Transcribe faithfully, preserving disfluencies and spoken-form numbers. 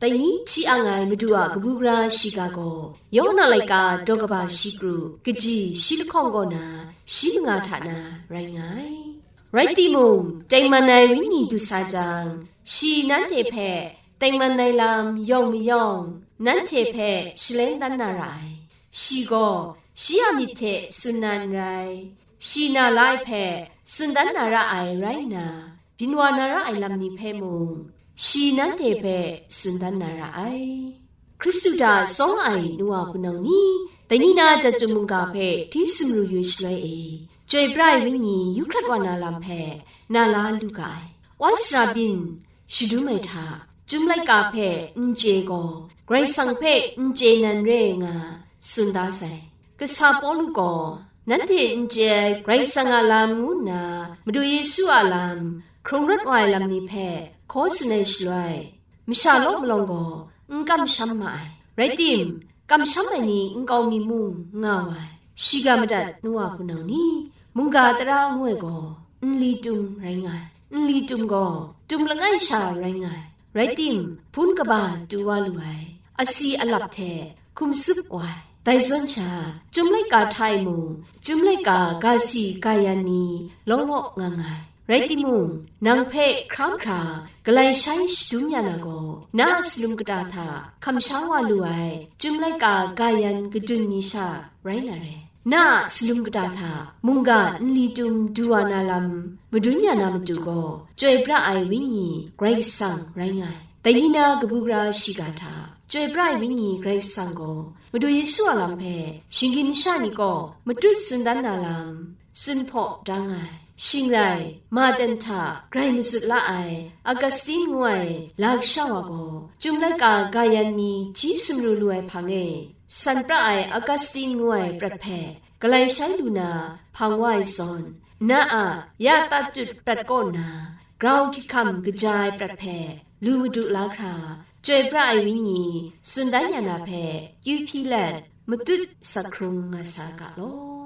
Dai ni hti ang ai Madu a kabu gara shiga gaw, Yawna laika daw kaba shi kru, kaji shi lahkawng kaw na, shi manga hta na rai nga ai. Rai timung, tengman ai Wenyi du sa jang, shi nanhte hpe tengman ai lam yawng mayawng, nanhte hpe shaleng dan na ra ai. Shi gaw shi a myit hte tsun na n rai, shi na la ai hpe tsun dan na ra ai rai nna, byin wa na ra ai lam ni hpe mung, shi nanhte hpe tsun dan na ra ai. Hkristu hta tsawng ai nu wa hpunau ni, dai ni na jat chyum mungga hpe hti sumru yu shaloi e, Chyoi pra ai Wenyi yu hkrat wa na lam hpe na la lu ga ai. Wa sara byin shadum ai hta, Chyum laika hpe n chye gaw, Karai Kasang hpe n chye nan re ai nga, tsun da sai. Kasa Pawlu gaw, nanhte n chye ai Karai Kasang a lam ngu nna, Madu Yesu a lam, hkrung rawt wa ai lam ni hpe hkaw tsun ai shaloi, masha law malawng gaw n kamsham ma ai. Rai tim, kamsham ai ni nkau mi mung nga wa ai. Shiga madat nu wa hpunau ni, mungga tara ngu ai gaw, nli tum rai nga ai. Nli tum gaw, tum langai sha rai nga ai. Rai tim, hpun kaba tu wa lu ai, asi alap hte hkum sup wa ai. Dai zawn sha, Chyum laika hta e mung, Chyum laika ga si ga yan ni law law nga nga ai. Rai timung, nang hpe hkram hkra galai shai shadum ya na gaw, na a salum kata hta hkamshang wa lu ai Chyum laika ga yan kadun ni sha rai na re. Na a salum kata hta mungga nli tum du wa na lam madun ya na matu gaw, Chyoi pra ai Wenyi Karai Kasang rai nga ai. Dai ni na kabu gara shiga hta, Chyoi pra ai Wenyi Karai Kasang gaw, Madu Yesu a lam hpe shinggyim masha ni kaw matut tsun dan na lam, tsun hpaw da nga ai. Shing rai, Martin hta grai mazut la ai Augustine ngu ai la kasha wa gaw, Chyum laika ga yan ni hti sumru lu ai hpang e, san pra ai Augustine ngu ai prat hpe galai shai lu na hpang wa ai zawn, na a ya tatut prat kaw nna, grau hkyihkam kaja ai prat hpe lu madu la hkra, Chyoi pra ai Wenyi tsun dan ya na hpe kyu hpyi let, matut sak hkrung nga sa ga law.